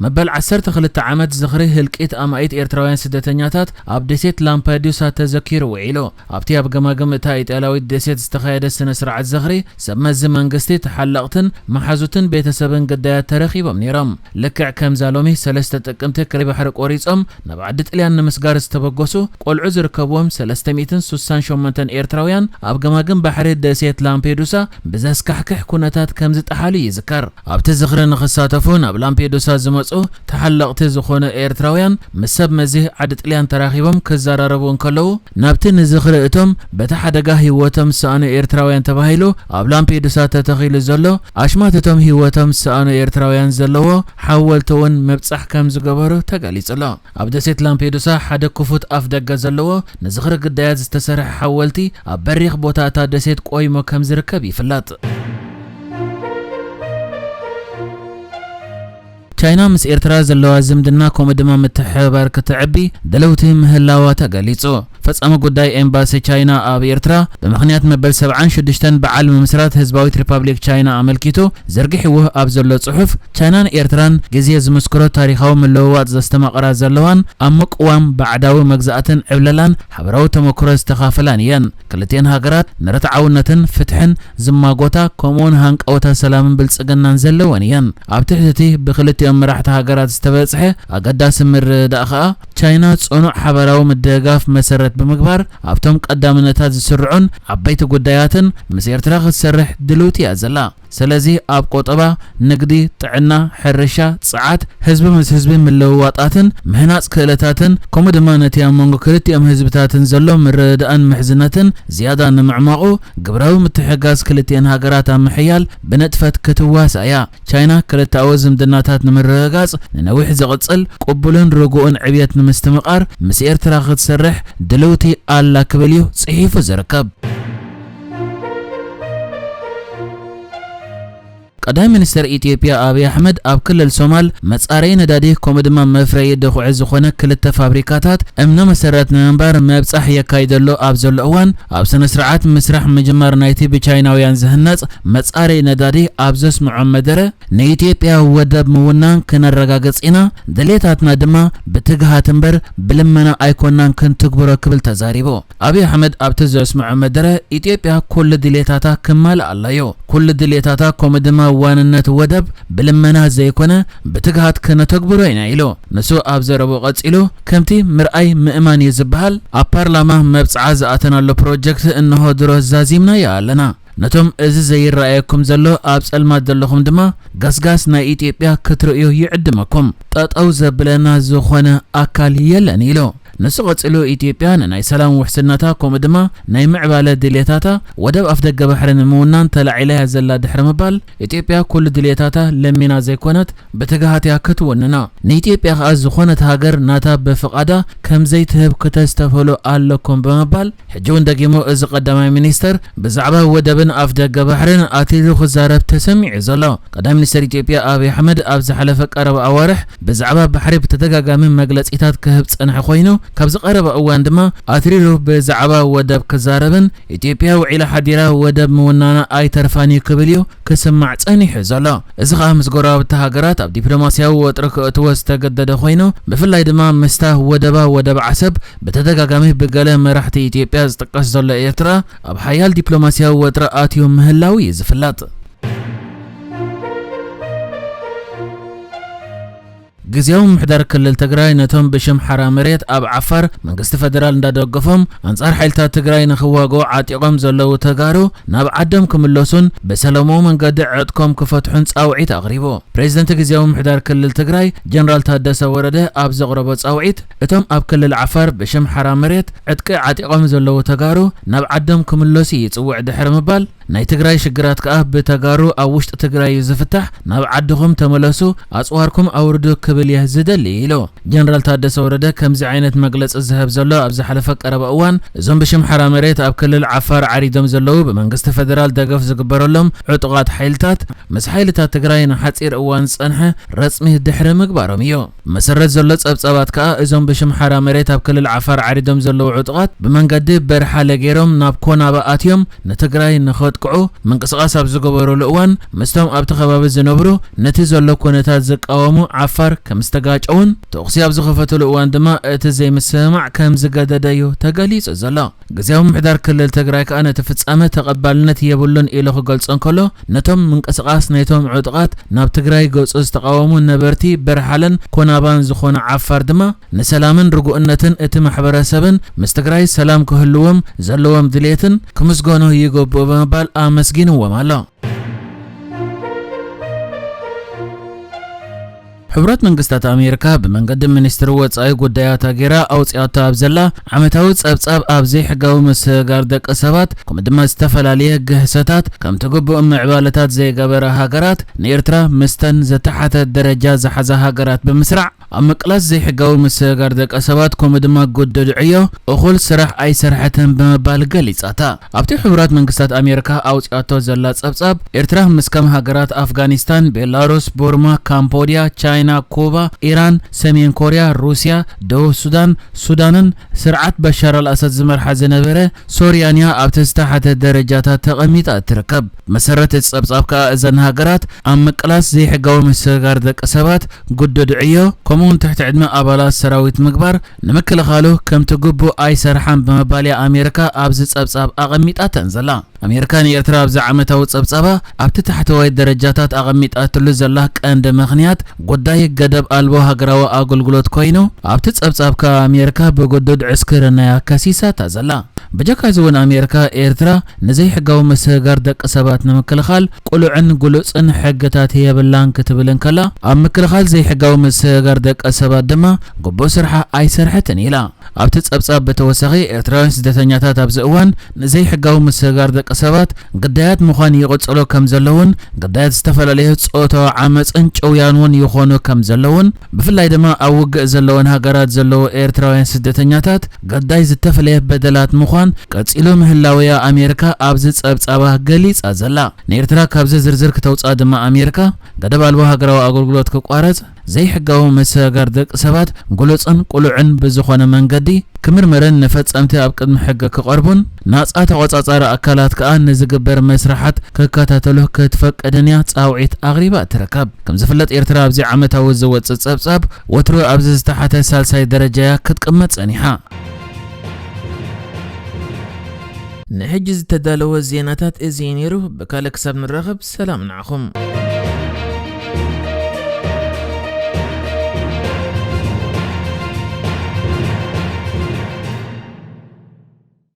መበል ዓሰርተ ክልተ ዓመት ዝኽሪ ህልቂት ኣማኢት ኤርትራውያን ስደተኛታት ኣብ ደሴት ላምፓዱሳ ተዘኪሩ ውዒሉ። ኣብቲ ኣብ ገማግም እታ ኢጣልያዊት ደሴት ዝተኻየደ ስነ ስርዓት ዝኽሪ፣ ሰብ መዚ መንግስቲ፣ ተሓለቕትን መሓዙትን ቤተሰብን ግዳያት ተረኺቦም ነይሮም። ልክዕ ከምዛ ሎሚ ሰለስተ ጥቅምቲ ክልተ ባሕሪ ቆሪጾም ናብ ዓዲ ጥልያን ንምስጋር ዝተበገሱ ቆልዑ ዝርከብዎም ሰለስተ ሚእትን ስሳን ሸሞንተን ኤርትራውያን ኣብ ገማግም ባሕሪ ደሴት ላምፔዱሳ ብዘስካሕክሕ ኩነታት ከም ዝጠሓሉ ይዝከር። ኣብቲ ዝኽሪ ንኽሳተፉ ናብ ላምፔዱሳ ዝመጹ ተሓለቕቲ ዝኾኑ ኤርትራውያን ምስ ሰብ መዚ ዓዲ ጥልያን ተራኺቦም ክዘራረቡ እንከለዉ፣ ናብቲ ንዝኽሪ እቶም በቲ ሓደጋ ህይወቶም ዝሰኣኑ ኤርትራውያን ተባሂሉ ኣብ ላምፔዱሳ ተተኺሉ ዘሎ ኣሽማት እቶም ህይወቶም ዝሰኣኑ ኤርትራውያን ዘለዎ ሓወልቲ እውን ምብጻሕ ከም ዝገበሩ ተገሊጹ ኣሎ። ኣብ ደሴት ላምፔዱሳ ሓደ ክፉት ኣፍ ደገ ዘለዎ ንዝኽሪ ግዳያት ዝተሰርሐ ሓወልቲ ኣብ በሪኽ ቦታ እታ ደሴት ቆይሙ ከም ዝርከብ ይፍለጥ። ቻይና ምስ ኤርትራ ዘለዋ ዝምድና ከምኡ ድማ ምትሕብባር ክተዕቢ ድልውቲ ምህላዋ ተገሊጹ። ፈጻሚ ጉዳይ ኤምባሲ ቻይና ኣብ ኤርትራ ብምኽንያት መበል ሰብዓን ሽዱሽተን በዓል ምምስራት ህዝባዊት ሪፓብሊክ ቻይና ኣመልኪቱ ዘርጊሕዎ ኣብ ዘሎ ጽሑፍ፣ ቻይናን ኤርትራን ግዜ ዝምስክሮ ታሪኻዊ ምልውዋጥ ዘስተማቕራ ዘለዋን ኣብ ምቅዋም ባዕዳዊ መግዛእትን ዕብለላን ሓበራዊ ተመክሮ ዝተኻፈላን እየን። ክልቲኤን ሃገራት ንርትዓውነትን ፍትሕን ዝማጎታ፣ ከምኡውን ሃንቀውታ ሰላምን ብልጽግናን ዘለወን እየን። ኣብ ትሕቲ እቲ ብክልቲኦም መራሕቲ ሃገራት ዝተበጽሐ ኣገዳሲ ምርድዳእ ከኣ፣ ቻይና ጽኑዕ ሓበራዊ ምድግጋፍ መሰረት ብምግባር፣ ኣብቶም ቀዳምነታት ዝስርዑን ዓበይቲ ጉዳያትን ምስ ኤርትራ ክትሰርሕ ድልውቲ እያ ዘላ። ስለዚ ኣብ ቆጠባ፣ ንግዲ፣ ጥዕና፣ ሕርሻ፣ ጸዓት፣ ህዝቢ ምስ ህዝቢ ምልውዋጣትን ምህናጽ ክእለታትን፣ ከምኡ ድማ ነቲ ኣብ መንጎ ክልቲኦም ህዝብታትን ዘሎ ምርድዳእን ምሕዝነትን ዝያዳ ንምዕማቑ፣ ግብራዊ ምትሕግጋዝ ክልቲኤን ሃገራት ኣብ ምሕያል ብንጥፈት ክትዋሳእ እያ። ቻይና ክልተኣዊ ዝምድናታት ንምርግጋጽ፣ ንነዊሕ ዝቕጽል ቅቡልን ርጉእን ዕብየት ንምስትምቓር ምስ ኤርትራ ክትሰርሕ ድልውቲ ኣላ ክብል እዩ ጽሒፉ ዝርከብ። ቀዳማይ ሚኒስተር ኢትዮጵያ ኣብይ ኣሕመድ ኣብ ክልል ሶማል መጻረዪ ነዳዲ ከምኡ ድማ መፍረዪ ድኹዒ ዝኾነ ክልተ ፋብሪካታት እምነ መሰረት ንምንባር ምብጻሕ የካይደሉ ኣብ ዘሎ እዋን፣ ኣብ ስነ ስርዓት ምስራሕ ምጅማር ናይቲ ብቻይናውያን ዝህነጽ መጻረዪ ነዳዲ ኣብ ዘስምዖ መደረ፣ ንኢትዮጵያ ወደብ ምውናን ክነረጋግጽ ኢና፣ ድሌታትና ድማ ብትግሃት እምበር ብልመና ኣይኮናን ክንትግብሮ ክብል ተዛሪቡ። ኣብይ ኣሕመድ ኣብቲ ዘስምዖ መደረ፣ ኢትዮጵያ ኩሉ ድሌታታ ክማልእ ኣለዮ። ኩሉ ድሌታታ ከምኡ ድማ ዋንነት ወደብ ብልመና ዘይኮነ ብትግሃት ክነተግብሮ ኢና ኢሉ። ንሱ ኣብ ዘረብኡ ቀጺሉ፣ ከምቲ ምርኣይ ምእማን እዩ ዝበሃል፣ ኣብ ፓርላማ መብጽዓ ዝኣተናሉ ፕሮጀክት እንሆ ድሮ ዛዚምናዮ ኣለና። ነቶም እዚ ዘይረኣየኩም ዘሎ ኣብ ጸልማት ዘለኹም ድማ ገስጋስ ናይ ኢትዮጵያ ክትርእዩ ይዕድመኩም። ጠጠው ዘብለና ዝኾነ ኣካል የለን ኢሉ። ንሱ ቀጺሉ ኢትዮጵያ ንናይ ሰላም ውሕስነታ ከምኡ ድማ ናይ ምዕባለ ድልየታታ ወደብ ኣፍደገ ባሕሪ ንምውናን ተላዒላ እያ ዘላ ድሕሪ ምባል ኢትዮጵያ ኩሉ ድልየታታ ለሚና ዘይኮነት ብትግሃት እያ ክትውንና። ንኢትዮጵያ ከኣ ዝኾነት ሃገር ናታ ብፍቓዳ ከም ዘይትህብ ክተስተብህሉ ኣለኩም ብምባል ሕጂ እውን ደጊሙ እዚ ቀዳማይ ሚኒስተር ብዛዕባ ወደብን ኣፍደገ ባሕርን ኣትሪሩ ክዛረብ ተሰሚዑ ዘሎ። ቀዳማይ ሚኒስተር ኢትዮጵያ ኣብይ ኣሕመድ ኣብ ዝሓለፈ ቀረባ ኣዋርሕ ብዛዕባ ባሕሪ ብተደጋጋሚ መግለጺታት ክህብ ጸንሐ ኮይኑ ካብዚ ቀረባ እዋን ድማ ኣትሪሩ ብዛዕባ ወደብ ክዛረብን ኢትዮጵያ ውዒላ ሓዲራ ወደብ ምውናና ኣይተርፋን እዩ ክብል እዩ ክስማዕ ጸኒሑ ዘሎ። እዚ ኸኣ ምስ ጎረባብቲ ሃገራት ኣብ ዲፕሎማስያዊ ወጥሪ ክእትዎ ዝተገደደ ኮይኑ፣ ብፍላይ ድማ ምስታ ወደባ ወደብ ዓሰብ ብተደጋጋሚ ብገለ መራሕቲ ኢትዮጵያ ዝጥቀስ ዘሎ ኤርትራ ኣብ ሓያል ዲፕሎማስያዊ ወጥሪ ኣትዩ ምህላው እዩ ዝፍለጥ። ግዝያዊ ምምሕዳር ክልል ትግራይ ነቶም ብሽም ሓራ መሬት ኣብ ዓፋር መንግስቲ ፈደራል እንዳደገፎም ኣንጻር ሓይልታት ትግራይ ንኽዋግኡ ዓጢቖም ዘለዉ ተጋሩ ናብ ዓዶም ክምለሱን ብሰላማዊ መንገዲ ዕጥቆም ክፈትሑን ጻውዒት ኣቕሪቡ። ፕሬዝደንት ግዝያዊ ምምሕዳር ክልል ትግራይ ጀነራል ታደሰ ወረደ ኣብ ዘቕረቦ ጻውዒት፣ እቶም ኣብ ክልል ዓፋር ብሽም ሓራ መሬት ዕጥቂ ዓጢቖም ዘለዉ ተጋሩ ናብ ዓዶም ክምለሱ ይጽውዕ ድሕሪ ምባል፣ ናይ ትግራይ ሽግራት ከኣ ብተጋሩ ኣብ ውሽጢ ትግራይ እዩ ዝፍታሕ፣ ናብ ዓድኹም ተመለሱ፣ ኣጽዋርኩም ኣውርዱ ክብል እየ ዝደሊ ኢሉ። ጀነራል ታደሰ ወረደ ከምዚ ዓይነት መግለጺ ዝህብ ዘሎ ኣብ ዝሓለፈ ቀረባ እዋን፣ እዞም ብሽም ሓራ መሬት ኣብ ክልል ዓፋር ዓሪዶም ዘለዉ ብመንግስቲ ፈደራል ደገፍ ዝግበረሎም ዕጡቓት ሓይልታት ምስ ሓይልታት ትግራይ ንሓጺር እዋን ዝጸንሐ ረጽሚ ድሕሪ ምግባሮም እዩ። መሰረት ዘሎ ጸብጻባት ከኣ እዞም ብሽም ሓራ መሬት ኣብ ክልል ዓፋር ዓሪዶም ዘለዉ ዕጡቓት ብመንገዲ በርሓለ ገይሮም ናብ ኮናባ ኣትዮም ንትግራይ ንኸ ክጥቅዑ ምንቅስቃስ ኣብ ዝገበሩሉ እዋን ምስቶም ኣብቲ ከባቢ ዝነብሩ ነቲ ዘሎ ኩነታት ዝቃወሙ ዓፋር ከም ዝተጋጨውን ተኹሲ ኣብ ዝኸፈቱሉ እዋን ድማ እቲ ዘይምስምማዕ ከም ዝገደደዩ ተገሊጹ ዘሎ። ግዝያዊ ምምሕዳር ክልል ትግራይ ከኣ ነቲ ፍጻመ ተቐባልነት የብሉን ኢሉ ክገልጾ እንከሎ፣ ነቶም ምንቅስቃስ ናይቶም ዕጡቓት ናብ ትግራይ ገጹ ዝተቃወሙ ነበርቲ በርሓለን ኮናባን ዝኾኑ ዓፋር ድማ ንሰላምን ርጉእነትን እቲ ማሕበረሰብን ምስ ትግራይ ሰላም ክህልዎም ዘለዎም ድሌትን ክምስገኑ ይግብኡ ብምባል ኣመስጊንዎም ኣሎ። ሕቡራት መንግስታት ኣሜሪካ ብመንገዲ ሚኒስትሪ ወጻኢ ጉዳያት ሃገራ ኣውጺኣቶ ኣብ ዘላ ዓመታዊ ጸብጻብ፣ ኣብ ዘይሕጋዊ ምስግጋር ደቂ ሰባት ከምኡ ድማ ዝተፈላለየ ግህሰታት ከምቲ ግቡእ ምዕባለታት ዘይገበራ ሃገራት ንኤርትራ ምስተን ዝተሓተ ደረጃ ዝሓዛ ሃገራት ብምስራዕ ኣብ ምቅላስ ዘይሕጋዊ ምስግጋር ደቂ ሰባት ከምኡ ድማ ግዱድ ዕዮ እኹል ስራሕ ኣይሰርሐትን ብምባል ገሊጻታ። ኣብቲ ሕቡራት መንግስታት ኣሜሪካ ኣውጺኣቶ ዘላ ጸብጻብ፣ ኤርትራ ምስ ከም ሃገራት ኣፍጋኒስታን፣ ቤላሩስ፣ ቡርማ፣ ካምቦድያ፣ ቻይና፣ ኩባ፣ ኢራን፣ ሰሜን ኮርያ፣ ሩስያ፣ ደቡብ ሱዳን፣ ሱዳንን ስርዓት በሻር ኣልኣሳድ ዝመርሓ ዝነበረ ሶርያንያ ኣብቲ ዝተሓተ ደረጃታት ተቐሚጣ ትርከብ። መሰረት እቲ ጸብጻብ ከኣ እዘን ሃገራት ኣብ ምቅላስ ዘይሕጋዊ ምስግጋር ደቂ ሰባት፣ ግዱድ ዕዮ፣ ከምኡውን ትሕቲ ዕድመ ኣባላት ሰራዊት ምግባር ንምክልኻሉ ከምቲ ግቡእ ኣይሰርሓን ብምባል እያ ኣሜሪካ ኣብዚ ጸብጻብ ኣቐሚጣተን ዘላ። ኣሜሪካ ንኤርትራ ኣብዚ ዓመታዊ ጸብጻባ ኣብቲ ታሕተዋይ ደረጃታት ኣቐሚጣትሉ ዘላ ቀንዲ ምኽንያት ጉዳይ ገደብ ኣልቦ ሃገራዊ ኣገልግሎት ኮይኑ፣ ኣብቲ ጸብጻብ ከኣ ኣሜሪካ ብግዱድ ዕስክርናያ ከሲሳታ ዘላ። ብጀካ እዚ እውን ኣሜሪካ ኤርትራ ንዘይሕጋዊ ምስግጋር ደቂ ሰባት ንምክልኻል ቅሉዕን ግሉጽን ሕግታት የብላን ክትብል እንከላ፣ ኣብ ምክልኻል ዘይሕጋዊ ምስግጋር ደቂ ሰባት ድማ ግቡእ ስርሓ ኣይሰርሐትን ኢላ። ኣብቲ ጸብጻብ ብተወሳኺ ኤርትራውያን ስደተኛታት ኣብዚ እዋን ንዘይሕጋዊ ምስግጋር ደቂ ሰባት ግዳያት ምዃን ይቕጽሎ ከም ዘለውን ግዳያት ዝተፈላለዩ ጾታዊ ዓመጽን ጭውያን እውን ይኾኑ ከም ዘለውን ብፍላይ ድማ ኣብ ውግእ ዘለወን ሃገራት ዘለዉ ኤርትራውያን ስደተኛታት ገዳይ ዝተፈለየ በደላት ምዃን ቀጺሉ ምህላውያ ኣሜሪካ ኣብዚ ጸብጻባ ገሊጻ ዘላ። ንኤርትራ ካብዚ ዝርዝር ክተውጽኣ ድማ ኣሜሪካ ገደብ ኣልቦ ሃገራዊ ኣገልግሎት ክቋረጽ፣ ዘይሕጋዊ ምስግጋር ደቂ ሰባት ግሉጽን ቅሉዕን ብዝኾነ መንገዲ ክምርመርን ንፈጸምቲ ኣብ ቅድሚ ሕጊ ክቐርቡን ናጻ ተቖጻጻሪ ኣካላት ከኣ ንዝግበር መስርሓት ክከታተሉ ክትፈቅድን እያ ጻውዒት ኣቕሪባ ትርከብ። ከም ዝፍለጥ ኤርትራ ኣብዚ ዓመታዊ ዝወጽእ ጸብጻብ ወትሩ ኣብዚ ዝተሓተ ሳልሳይ ደረጃ እያ ክትቅመጥ ጸኒሓ። ንሕጂ ዝተዳለወ ዜናታት እዚ እዩ ነይሩ። ብካልእ ክሳብ ንራኸብ ሰላም ንዓኹም።